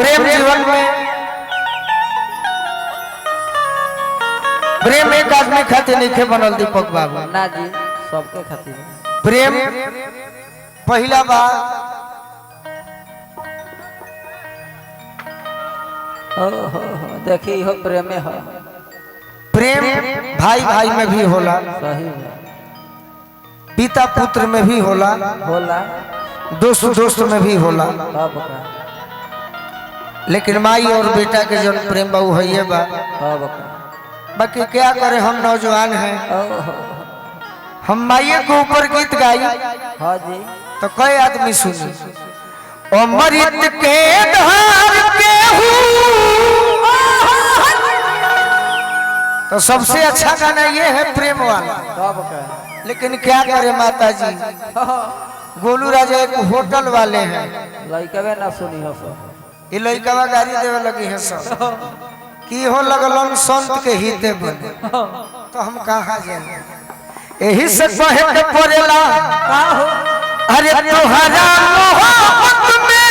प्रेम जीवन में प्रेम एक आदमी खातिर नहीं बनल दीपक बाबू। ना जी, सबके खातिर। प्रेम पहला बार ओ हो हो, देखी हो प्रेमे हो। प्रेम भाई भाई में भी होला, सही है। पिता पुत्र में भी होला, होला। दोस्त दोस्त में भी होला, तब का? लेकिन माई और बेटा के जन प्रेम बाबू है बा। तब का? बाकी क्या करे, हम नौजवान हैं। ओ हो। हम माइये के ऊपर गीत गाई हाँ जी। तो कई आदमी सुनी। अमृत के धार के हूँ तो सबसे अच्छा गाना ये है प्रेम वाला। तब का? लेकिन क्या करे माता जी, गोलू राजा एक होटल वाले हैं। लइकवे ना सुनी हो सो। ये लइकवा गाड़ी देवे लगी है सब की हो लगलन संत के हिते बने, तो हम कहाँ जाए? यही से कहे के पड़ेला, का हो? अरे तुहरा मोहब्बत में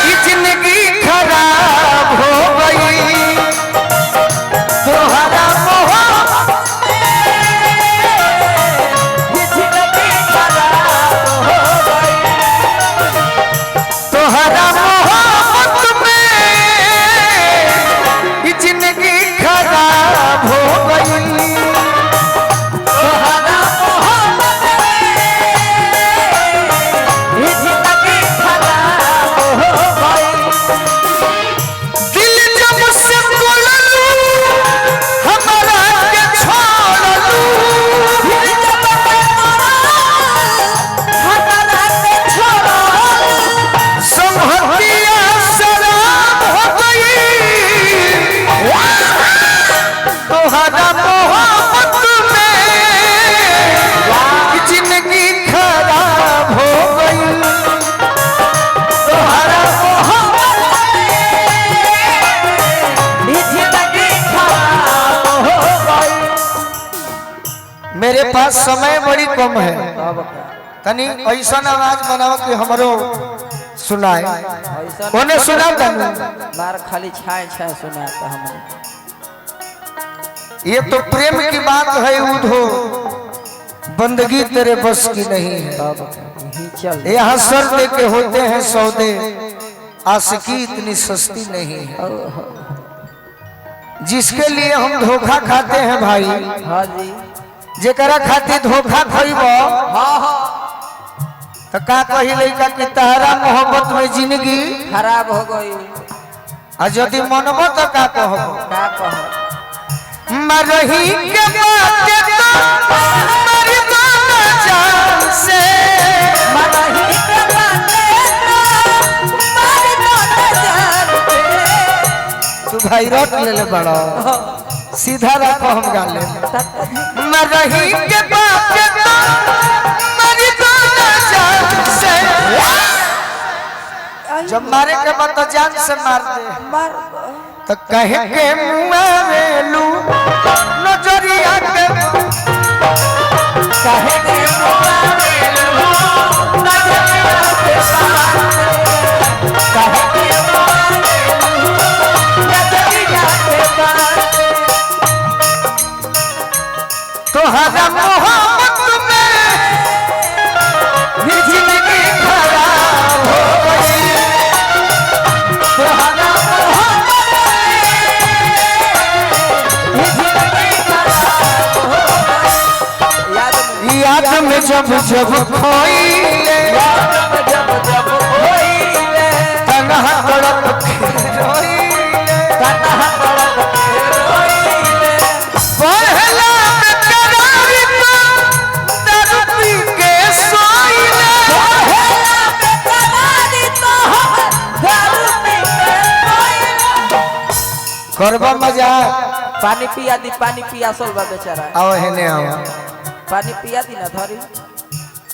ई जिंदगी खराब हो गई, तुहरा मोहब्बत ये जिंदगी खराब हो गई। तुहरा मोहब्बत में ई जिंदगी खराब हो गई। तोहरा मोहब्बत में ये जिंदगी खराब हो गई। दिल जब से बोललू हमारा के छोड़लू, दिल जब से हमारा के छोड़लू, संहतिया शराब हो गई, तोहरा मोहब्बत में जिंदगी खराब हो गई। तोहरा मोहब्बत में ये जिंदगी खराब हो गई। मेरे पास समय बड़ी कम है, तब का? तनी ऐसा आवाज बनाओ कि हमरो सुनाए। ऐसा ओने सुनाओ तनी। मार खाली छाए छाए सुनाता हमने। ये तो प्रेम की बात है उधो, बंदगी तेरे बस की नहीं है। तब का? यही चल। यहाँ सर दे के होते हैं सौदे, आशिकी इतनी सस्ती नहीं है। ओ हो। जिसके लिए हम धोखा खाते हैं भाई, हाँ जी। जेकरा खातिर धोखा खइब हाँ हाँ। तो का कही लइका कि तहरा मोहब्बत में जिंदगी खराब हो गई। आ यदि मनबो तो का कहबो? का कहो? मरही के बाटे तो मरबो न जान से, मरही के बाटे तो मर तो न जानते। तू भाई रट ले ले बड़ो, सीधा रखो हम गाले। मरही के बाटे तो मरबो न जान से, जब मारे के बाद तो जान से मार दे। मर तो कहे के मुआवेलू नजरिया के, कहे के मुआवेलू नजरिया के बाटे, कहे के मुआवेलू नजरिया के बाटे। तोहरा मोहब्बत में ये जिंदगी खराब हो गई। तोहरा मोहब्बत में ये जिंदगी खराब हो गई। याद में याद में जब जब खोइले, याद में जब जब होइले, तन्हा तड़प के रोइले, तन्हा तड़प के रोइले। पहला बेकरारी तो दारू पी के सोइले, पहला बेकरारी तो हम दारू पी के सोइले। करबा मजाक? पानी पिया दी, पानी पियासल बा बेचारा। आओ हेने आओ। पानी पिया दी ना धरी।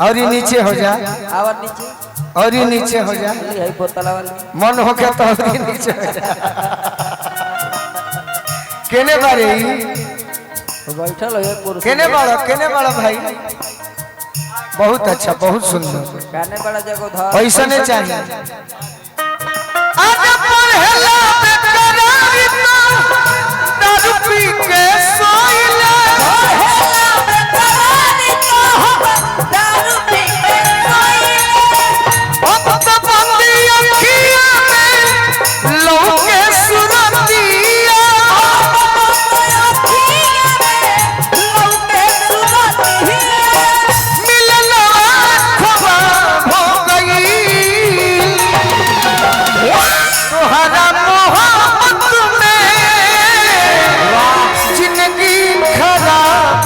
और ही नीचे हो जा। आवर नीचे। और ही नीचे हो जा। ली है बोतल वाली। मन हो गया तो और ही नीचे हो जा। केने बारे ई? बैठल हो कुर्सी। केने बाड़ो, केने बाड़ो भाई? बहुत अच्छा, बहुत सुंदर। गाने बड़ा जगह धर। ऐसा नहीं चाहिए। आज पढ़ला बेकरारी तो दारू पी के सोइले। अब तो बंदी अखिया में लौके सुरतिया। मिलल ख्वाब हो गई तोहरा मोहब्बत में जिंदगी खराब।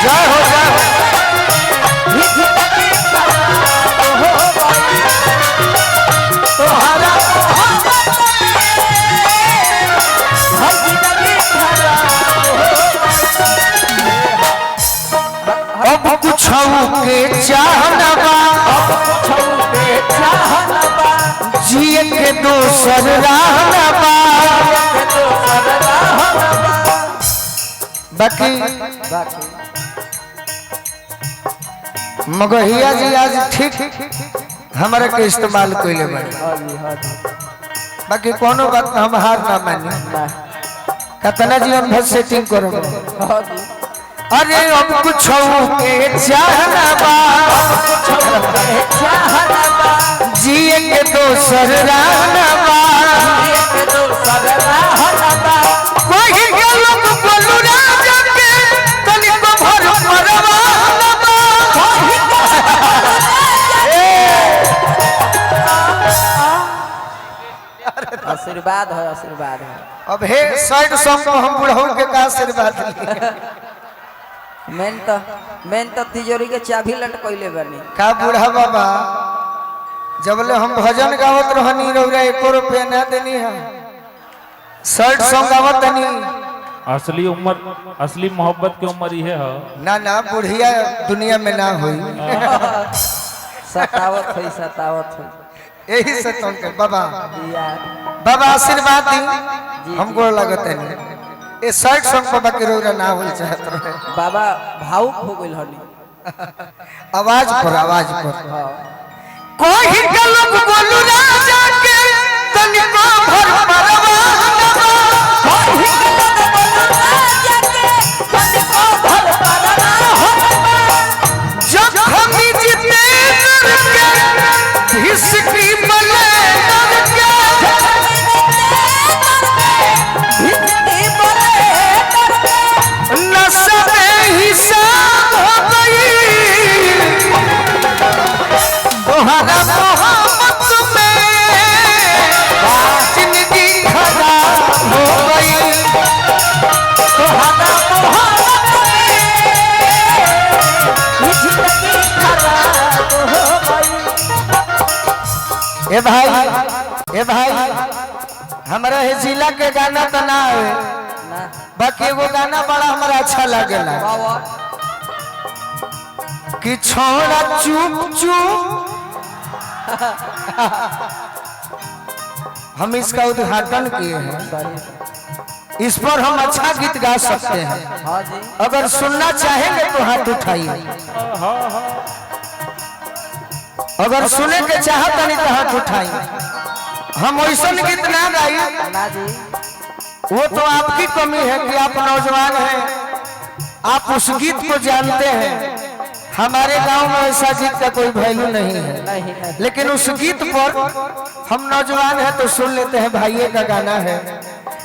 जय हो, जय हो। अब कुछ के चाहना बा, जिए के दोसर रहना बा। बाकी मगहिया जी आज ठीक हमरा के इस्तेमाल कइले बाड़े। बाकी कोनो बात ना, हम हार ना मानी। कतना जीवन भर सेटिंग करो। अरे अब कुछ के चाहना बा, जिए के दोसर रहना बा। कोई गलत बोलू राजा के तनिको भर परवाह ना बा। आशीर्वाद है, आशीर्वाद है। अब हे साइड सॉन्ग को हम बुढ़ऊ के का आशीर्वाद ली। मेन तो तिजोरी के चाबी लटकैले बनी। का बूढ़ा बाबा, जबले हम भजन गावत रहनी रौरा एको रुपया ना देनी है, शर्ट सॉन्ग गावत तनी। असली उम्र, असली मोहब्बत के उम्र ये है। ना ना, बुढ़िया दुनिया में ना हुई। सतावत हुई, सतावत हुई। यही से तुम के बाबा यार बाबा आशीर्वाद दी, हमको लगत है ए शर्ट सॉन्ग बाबा के रौरा ना होल चाहत रहे। बाबा भावुक हो गइल हनी। आवाज पर, आवाज पर। कोई गलत बोलू राजा के तनिको भर परवाह ना बा। जखमी जिते के भिसकी मले दर के। नशा में हिसाब हो गई तोहरा मोहब्बत में जिंदगी खराब हो गई। तोहरा मोहब्बत में जिंदगी खराब हो गई। ए भाई, ए भाई, हमारा हे जिला के गाना तो ना है, ना। बाकी एगो गाना बड़ा हमारा अच्छा लागेला बाबा कि छोड़ा चुप चुप। हम इसका उद्घाटन किए हैं, इस पर हम अच्छा गीत गा सकते हैं। हाँ जी। अगर सुनना चाहेंगे तो हाथ उठाइए। अगर सुने के चाहत नहीं तो हाथ उठाइए। हम ऐसा गीत ना गाई। ना जी। वो तो आपकी कमी है कि आप नौजवान हैं, आप उस गीत को जानते हैं। हमारे गांव में ऐसा गीत का कोई वैल्यू नहीं है। नहीं नहीं। लेकिन उस गीत पर हम नौजवान हैं तो सुन लेते हैं, भाइये का गाना है।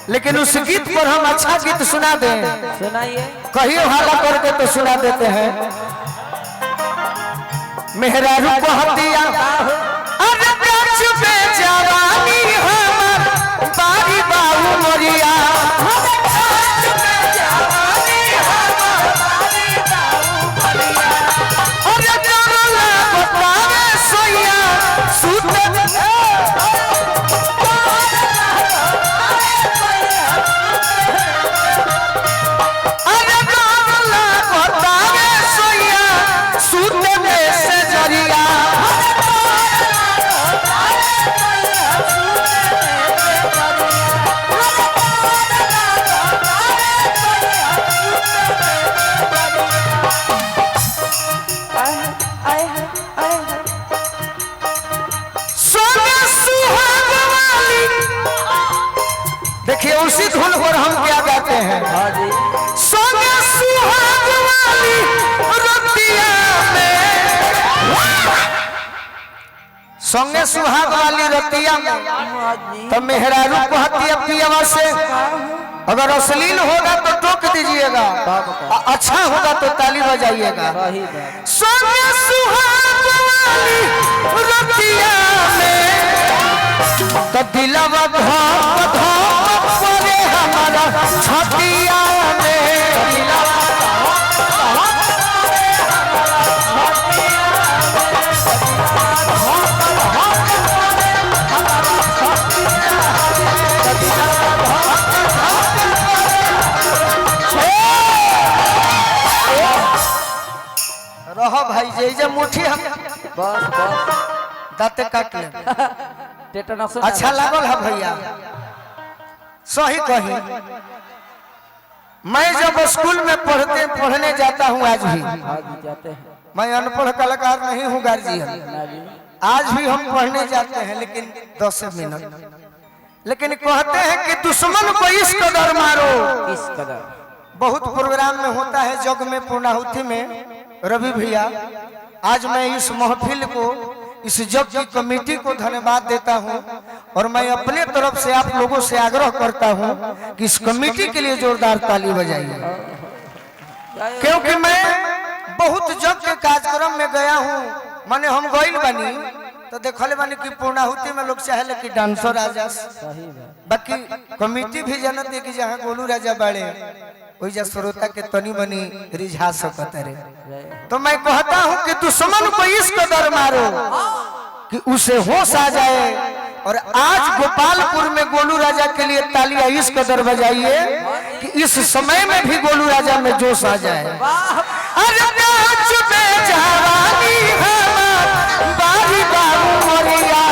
लेकिन उस गीत पर हम अच्छा गीत सुना दें। सुनाइए। कहियो हाला करके तो सुना देते हैं। मेहरारू को हतिया, अरे गाछ पे जवानी हमर बारी बाबू मोरिया। देखिए उसी धुन पर हम क्या गाते हैं। हाँ जी। सोने सुहाग वाली रतिया में, संगे सुहाग वाली रतिया में हाँ जी। तो मेहरारू कहती पियवा से, अगर अश्लील होगा तो टोक दीजिएगा, अच्छा होगा तो ताली बजाइएगा। सही बात। सोने सुहाग वाली रतिया में तो दिलवा धप धप करे हमारा छतिया में। दिलवा रहो भाई जे जे मुट्ठी हम बस बस दाते काट ले। टेटनस। अच्छा लागल है भैया, सही कही। मैं जब स्कूल में पढ़ते पढ़ने जाता हूँ आज भी, हाँ जी जाते हैं। मैं अनपढ़ कलाकार नहीं हूँ गार्जियन, ना जी। आज भी हम पढ़ने जाते हैं लेकिन 10 मिनट। लेकिन कहते हैं कि दुश्मन को इस कदर मारो, किस कदर। बहुत प्रोग्राम में होता है जग में पूर्णाहुति में। रवि भैया, आज मैं इस महफिल को, इस जग की कमेटी को धन्यवाद देता हूं और मैं अपने तरफ से आप लोगों से आग्रह करता हूं कि इस कमेटी के लिए जोरदार ताली बजाइए, क्योंकि मैं बहुत जग के कार्यक्रम में गया हूं। माने हम गइल बानी तो देखले बानी कि पूर्णाहुति में लोग चाहे कि डांसर आ जा, सही बात। बाकी कमेटी भी जानत है कि जहाँ गोलू राजा बाड़े वही जा श्रोता के तनी मनी रिझा सकत रे। तो मैं कहता हूं कि दुश्मन को इस कदर मारो कि उसे होश आ जाए। और आज गोपालपुर में गोलू राजा के लिए तालियां इस कदर बजाइए कि इस समय में भी गोलू राजा में जोश आ जाए। अरे नाच में जवानी हमार बारी बाबू मोरिया,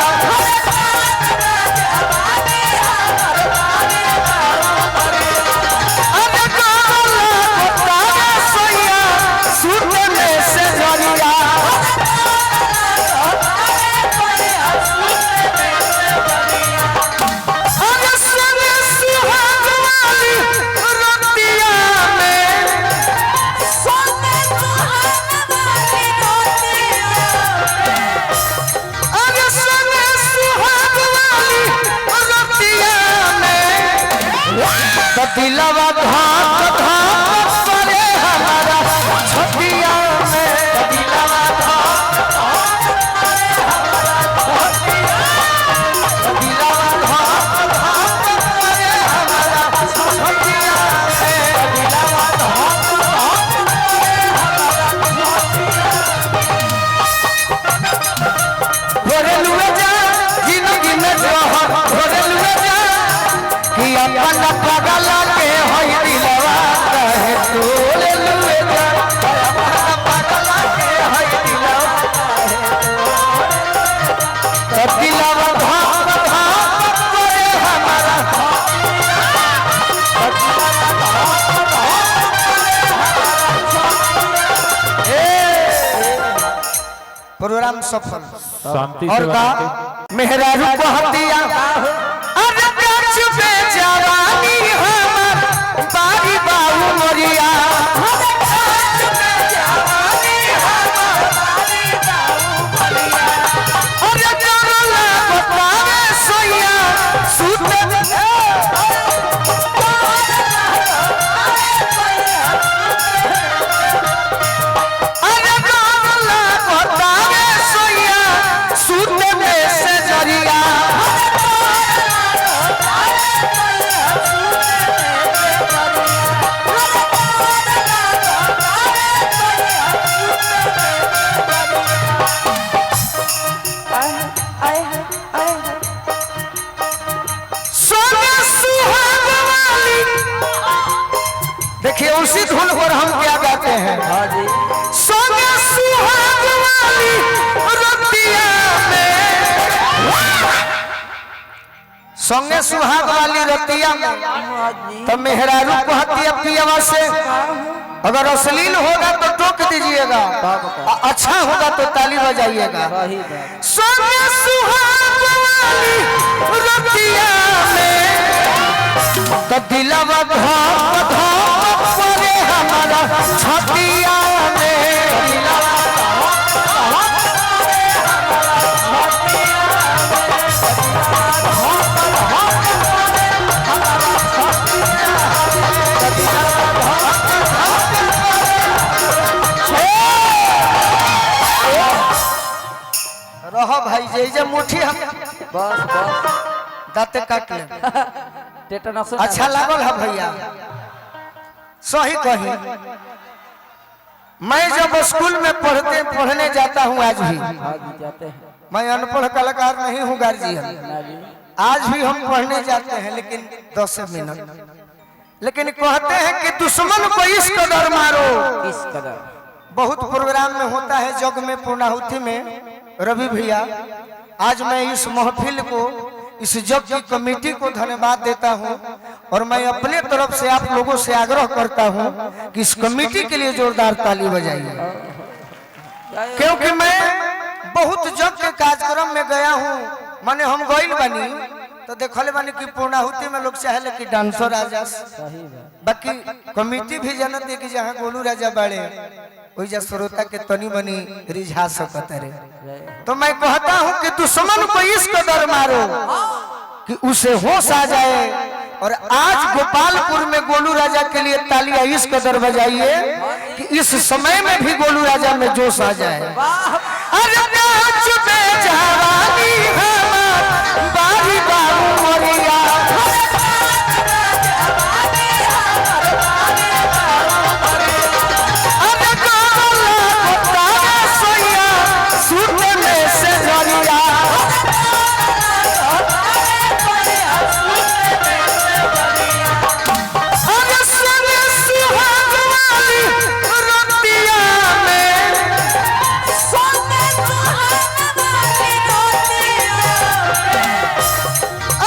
अरे गोला गोतारा सोया सुतने से जरिया। अरे सोने सुहाग वाली रतिया में, अरे सोने सुहाग वाली रतिया में तो दिलवा धाक धाक करे हमारा छतिया में। तो दिलवा धाक धाक करे हमारा छतिया में। तो दिलवा धाक धाक करे हमारा छतिया में। तो दिलवा धाक धाक करे हमारा छतिया में। घोरेलुए जा जिंदगी में जहर, घोरेलुए जा कि अपन पगला के होई दिलवा कहे तोले लुए जा, अपन पगला के होई दिलवा कहे तो दिलवा धाक धाक करे हमारा, प्रोग्राम सफल। शांति और से का बनाते। मेहरारू को हतिया, अरे गाछ पे जवानी हमर बारी बाबू मोरिया, गाछ पे जवानी हमर बारी बाबू मोरिया। अरे करला बतावे सोया सुत, अरे करला बतावे सोया सुत में से जरिया। सोने सुहाग वाली, देखिए उसी धुन पर हम क्या गाते हैं। हाँ जी। सोने सुहाग वाली रतिया में, संगे सुहाग वाली रतिया में हाँ जी। तो मेहरारू कहती पियवा से, अगर अश्लील होगा तो टोक दीजिएगा, अच्छा होगा तो ताली बजाइएगा। सही बात। सोने सुहाग वाली रतिया में दिलवा धप धप करे हमारा छतिया में। दिलवा रह भाई जे जे मुट्ठी हम बस बस दाते काट ले। टेटनस। अच्छा लागल है भैया, सही कही। मैं जब स्कूल में पढ़ते पढ़ने जाता हूँ आज भी, हाँ जी जाते हैं। मैं अनपढ़ कलाकार नहीं हूँ गार्जियन, ना जी। आज भी हम पढ़ने जाते हैं लेकिन 10 मिनट। लेकिन कहते हैं कि दुश्मन को इस कदर मारो, किस कदर। बहुत प्रोग्राम में होता है जग में पूर्णाहुति में। रवि भैया आज मैं इस महफिल को, इस जग की कमेटी को धन्यवाद देता हूं और मैं अपने तरफ से आप लोगों से आग्रह करता हूं कि इस कमेटी के लिए जोरदार ताली बजाइए, क्योंकि मैं बहुत जग के कार्यक्रम में गया हूं। माने हम गइल बानी तो देखले बानी कि पूर्णाहुति में लोग चाहे कि डांसर आ जा, सही बात। बाकी कमेटी भी जानत है कि जहाँ गोलू राजा बाड़े वही जा श्रोता के तनी मनी रिझा सकत रे। तो मैं कहता हूं कि दुश्मन को इस कदर मारो कि उसे होश आ जाए। और आज गोपालपुर में गोलू राजा के लिए तालियां इस कदर बजाइए कि इस समय में भी गोलू राजा में जोश आ जाए। अरे नाच में जवानी हमार बारी बाबू मोरिया, अरे गोला गोतारा सोया सुनने में से जरिया। अरे सोने सुहाग वाली रतिया में,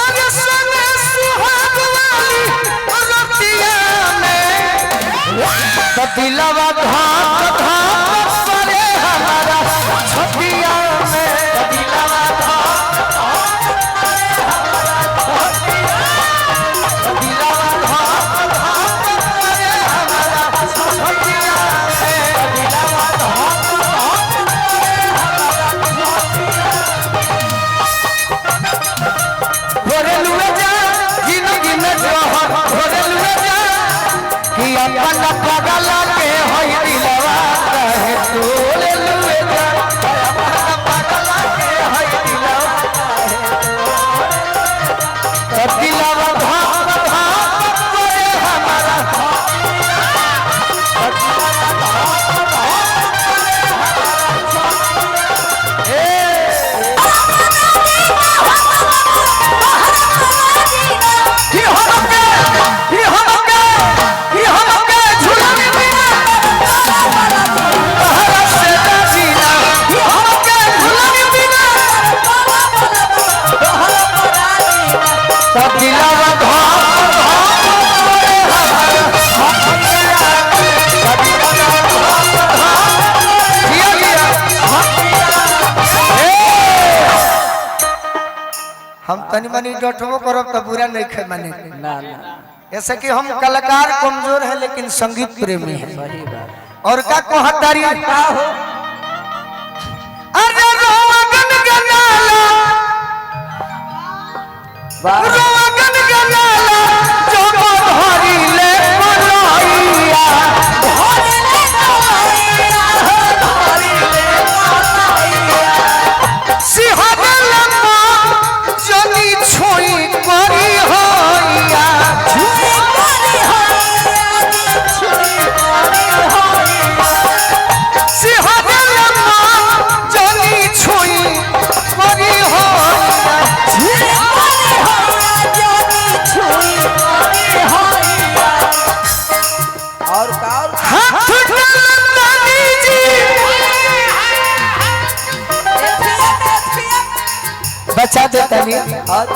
अरे सोने सुहाग वाली रतिया में, तो दिलवा धाक धाक करे हमारा छतिया में। दिलवा धाक धाक करे हमारा छतिया, दिलवा धाक धाक करे हमारा छतिया में। दिलवा धाक धाक करे हमारा छतिया। घोरेलुए जा जिंदगी में जहर, घोरेलुए जा कि अपन पगला के होई दिलवा कहे तोले लुए जा, अपन पगला के होई दिलवा कहे तो दिलवा धाक धाक करे हमारा। कि हमके, कि हमके, कि हमके झूलन बिना तोहरा से ना जीना, कि हमके झूलन बिना तो दिलवा धाक धाक करे हमारा छतिया में। तो दिलवा धाक धाक जिया जिया। ए! हम तनी मनी डटबो करब तो बुरा नहीं खे माने, ना ना ऐसे कि हम कलाकार कमजोर है लेकिन संगीत प्रेमी है। सही बात। और का कोहतारी अरे रोवा गन गनाला, वाह। रोवा गन गनाला जो धरी ले मनोइया, सिहरल माँ जनी छोई करी होइया। सिहरल माँ जनी छोई करी होइया। और का और हाथ डालतानी जी बचा देता नहीं। और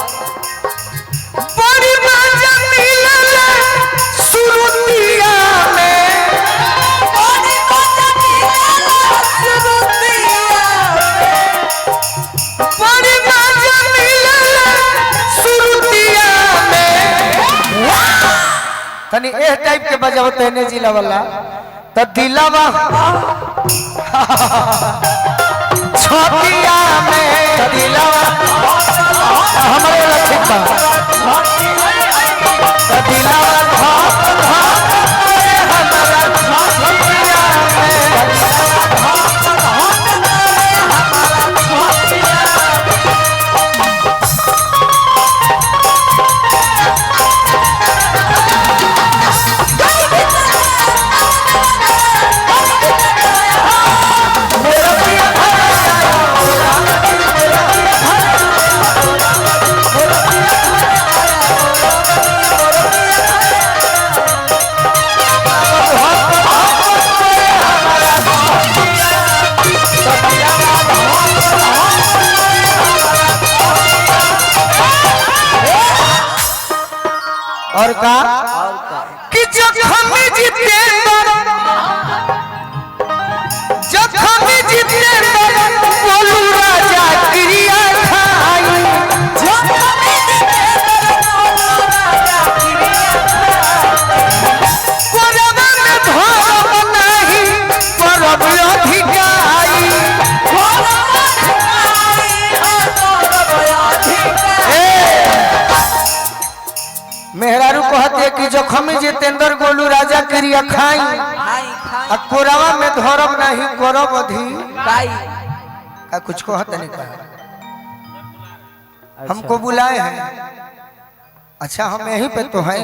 बड़ी मजा मिलल सुरुतिया में, बड़ी मजा मिलल सुरुतिया में। तनी एह टाइप के बजाओ तेने जिला वाला त दिलवा छतिया में दिलवा हमारे वाला ठीक बा। त दिलवा धक धक करे हमरा छतिया में। और का और का कि जखम जितेंद्र, जखम जितेंद्र बोलू राजा क्रिया खाई। कोरबा में धरम नहीं परब अधिकाई। मेहरारू कहते कि जखम जितेंद्र गोलू राजा क्रिया खाई खाई खाई आ कोरवा में धरम नहीं करब अधि काई का कुछ कहत नहीं कहा। हमको बुलाए हैं, अच्छा हम यहीं पे तो हैं।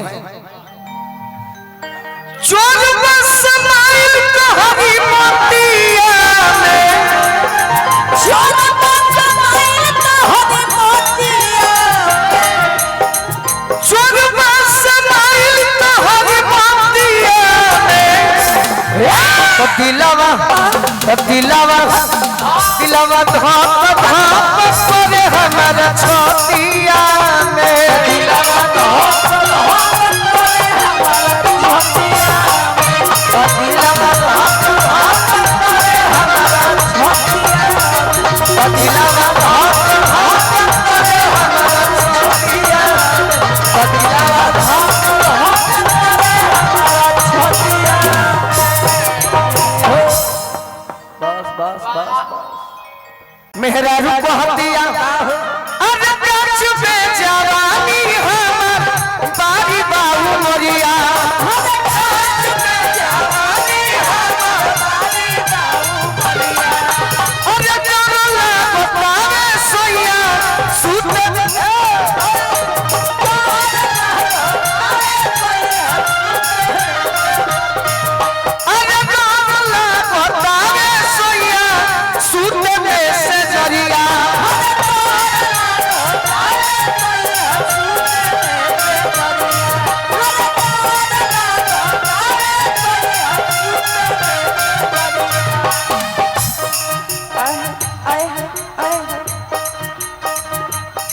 चोर बसमाइल कहरी मोतिया में, चोर बसमाइल कहरी मोतिया में। तो दिलवा, तो दिलवा, दिलवा धप धप करे हमारा छतिया में। दिलवा धप धप करे हमारा छतिया में। दिलवा धप धप करे हमारा छतिया में। दिलवा धप धप करे हमारा छतिया में। दिलवा धप धप करे हमारा छतिया में। बस बस बस बस। मेहरारू कहतिया अरे गाछ पे जवानी हमर बारी बाबू मोरिया। अरे डरला बतावे सोइया सुत। अरे डरला बतावे सोइया सुत में से जरिया।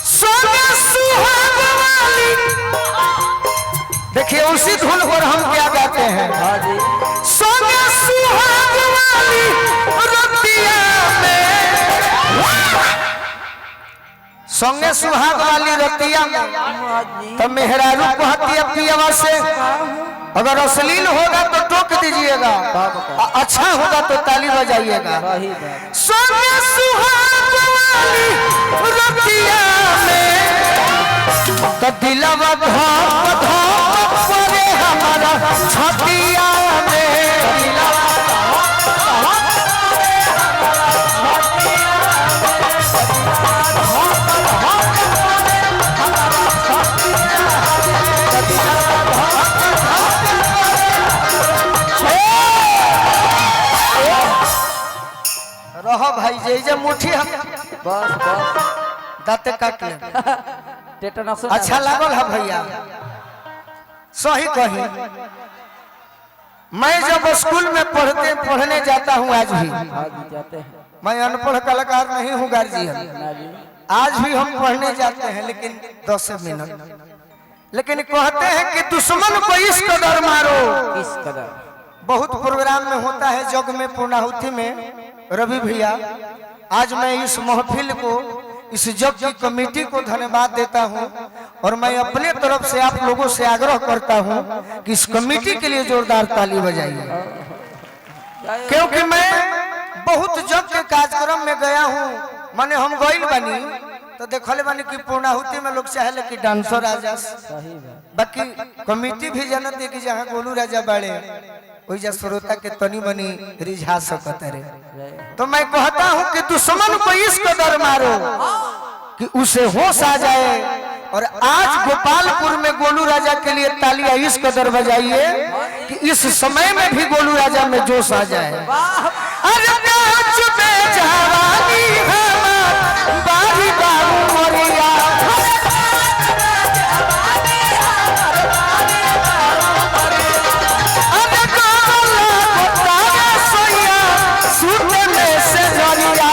सोने सुहाग वाली, देखिए उसी धुन पर हम क्या गाते हैं। हाँ जी। सोने सुहाग वाली रतिया में, सोने सुहाग वाली रतिया में हाँ जी। तो मेहरारू कहती पियवा से, अगर अश्लील होगा तो टोक दीजिएगा, अच्छा होगा तो ताली बजाइएगा। सही बात। सोने सुहाग वाली रतिया में तो दिलवा धप धप करे हमारा छतिया में। दिलवा रहो भाई जे जे मुट्ठी हम बस बस। दांत काट ले। टेटनस। अच्छा लागल है भैया, सही कही। मैं जब स्कूल में पढ़ते पढ़ने जाता हूँ आज भी, हाँ जी जाते हैं। मैं अनपढ़ कलाकार नहीं हूँ गार्जियन, ना जी। आज भी हम पढ़ने जाते हैं लेकिन 10 मिनट। लेकिन कहते हैं कि दुश्मन को इस कदर मारो, किस कदर। बहुत प्रोग्राम में होता है जग में पूर्णाहुति में। रवि भैया आज मैं इस महफिल को इस जग की कमेटी को धन्यवाद देता हूं और मैं अपने तरफ से आप लोगों से आग्रह करता हूं कि इस कमेटी के लिए जोरदार ताली बजाइए, क्योंकि मैं बहुत जग के कार्यक्रम में गया हूं। माने हम गइल बानी तो देखले बानी कि पूर्णाहुति में लोग चाहे कि डांसर आ जा, बाकी कमेटी भी जानत है कि जहाँ गोलू राजा बाड़े वही जा श्रोता के तनी मनी रिझा सकत रे। तो मैं कहता हूं कि दुश्मन को इस कदर मारो कि उसे होश आ जाए। और आज गोपालपुर में गोलू राजा के लिए तालियां इस कदर बजाइए कि इस समय में भी गोलू राजा में जोश आ जाए। अरे नाच में जवानी हमार बारी बाबू मोरिया, अरे गोला गोतारा सोया सुने में से जरिया,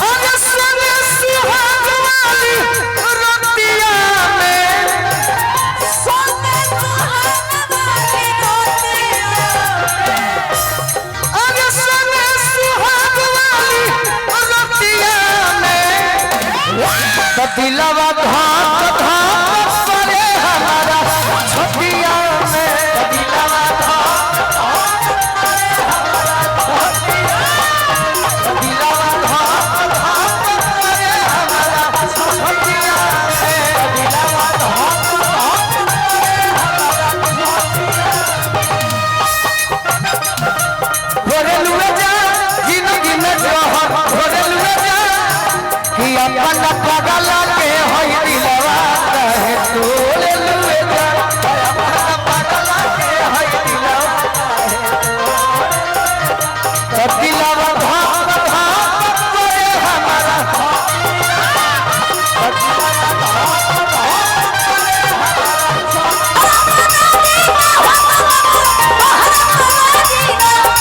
अरे सुने सुहाग वाली रतिया में, अरे सुने सुहाग वाली रतिया में, तो दिलवा धाक धाक करे हमारा छतिया में, तो दिलवा धाक धाक करे हमारा छतिया, तो दिलवा धाक धाक करे हमारा छतिया में, तो दिलवा धाक धाक करे हमारा छतिया। घोरेलुए जा जिंदगी में जहर, घोरेलुए जा कि अपन पगला के होई दिलवा कहे तोले लुए जा, अपन पगला के होई दिलवा कहे तो दिलवा धाक धाक करे हमारा,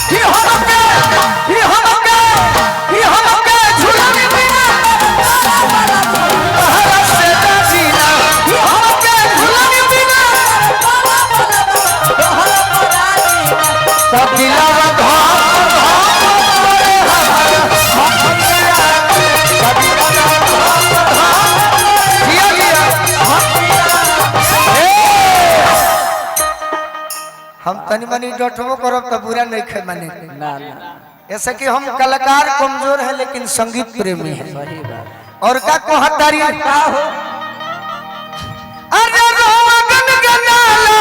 कि हमके, कि हमके, कि हमके झुलावी बिना तहरा से ना जीना, कि हमके झुलावी बिना तो दिलवा धाक धाक करे हमारा छतिया, तो दिलवा धाक धाक जिया जिया। हम तनी मनी डटबो करब तो बुरा नहीं खे माने, ना ना ऐसे कि हम कलाकार कमजोर है लेकिन संगीत प्रेमी है। सही बात। और का कोहतारी अरे रोगन गनाला,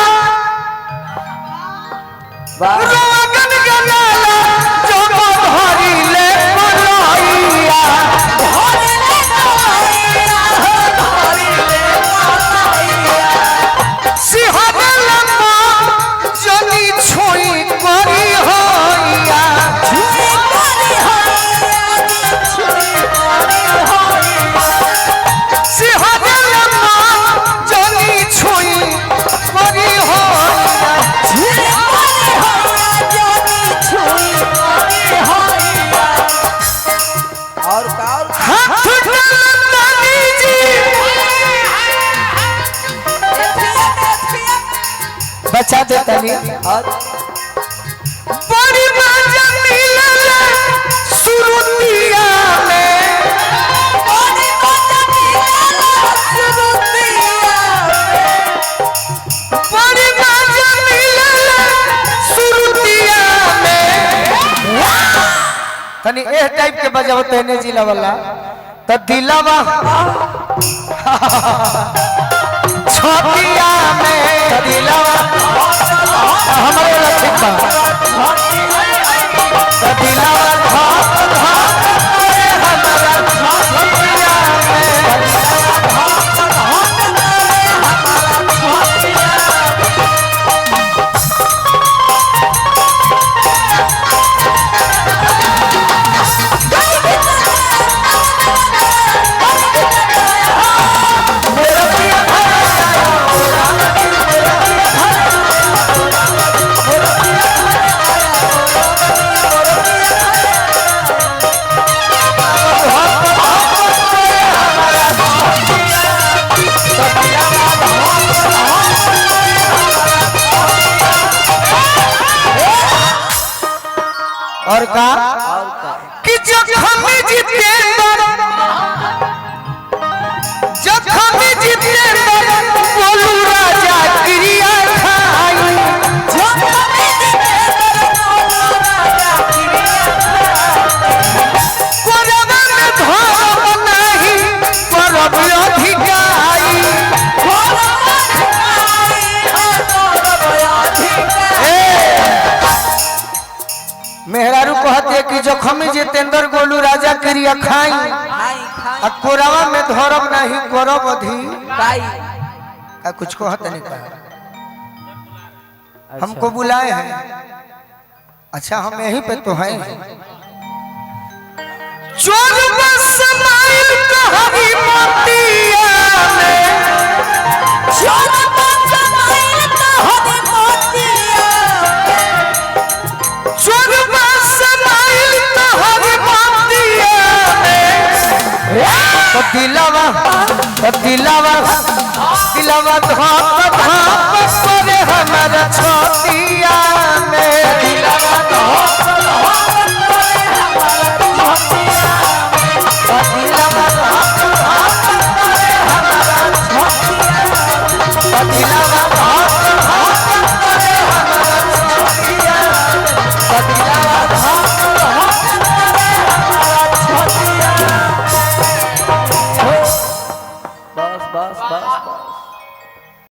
वाह रोगन गनाला जो भरी ले मलैया, सिंहबल मां जनी छोई करी होइया, सिंहबल मां जनी छोई करी होइया, और का और हाथ डालतानी जी बचा देता नहीं और बड़ी मजा मिलल सुरुतिया में, बड़ी मजा मिलल सुरुतिया में। तनी एह टाइप के बजाओ तेने जिला वाला तो दिलवा छतिया में, तो दिलवा हमारे वाला ठीक बा, तो दिलवा धाक धाक करे हमारा छतिया में। मेरा और का और का कि जखम जितेंद्र, जखम जितेंद्र बोलू राजा क्रिया खाई। कोरबा में धरब नाही करब अधिकाई। मेहरारू कहते कि जखम जितेंद्र गोलू राजा क्रिया खाई खाई खाई। आ कोरबा में धरब नहीं करब अधि काई। का कुछ कहत नहीं कहा। हमको बुलाए हैं। अच्छा, हम यहीं पे तो हैं। चोर बसमाइल कहरी मोतिया में, चोर बसमाइल कहरी मोतिया में, तो दिलावा, तो दिलावा, दिलावा धाप धाप करे हमारा छतिया में। दिलावा धाप धाप करे हमारा छतिया में। दिलावा धाप धाप करे हमारा छतिया में। दिलावा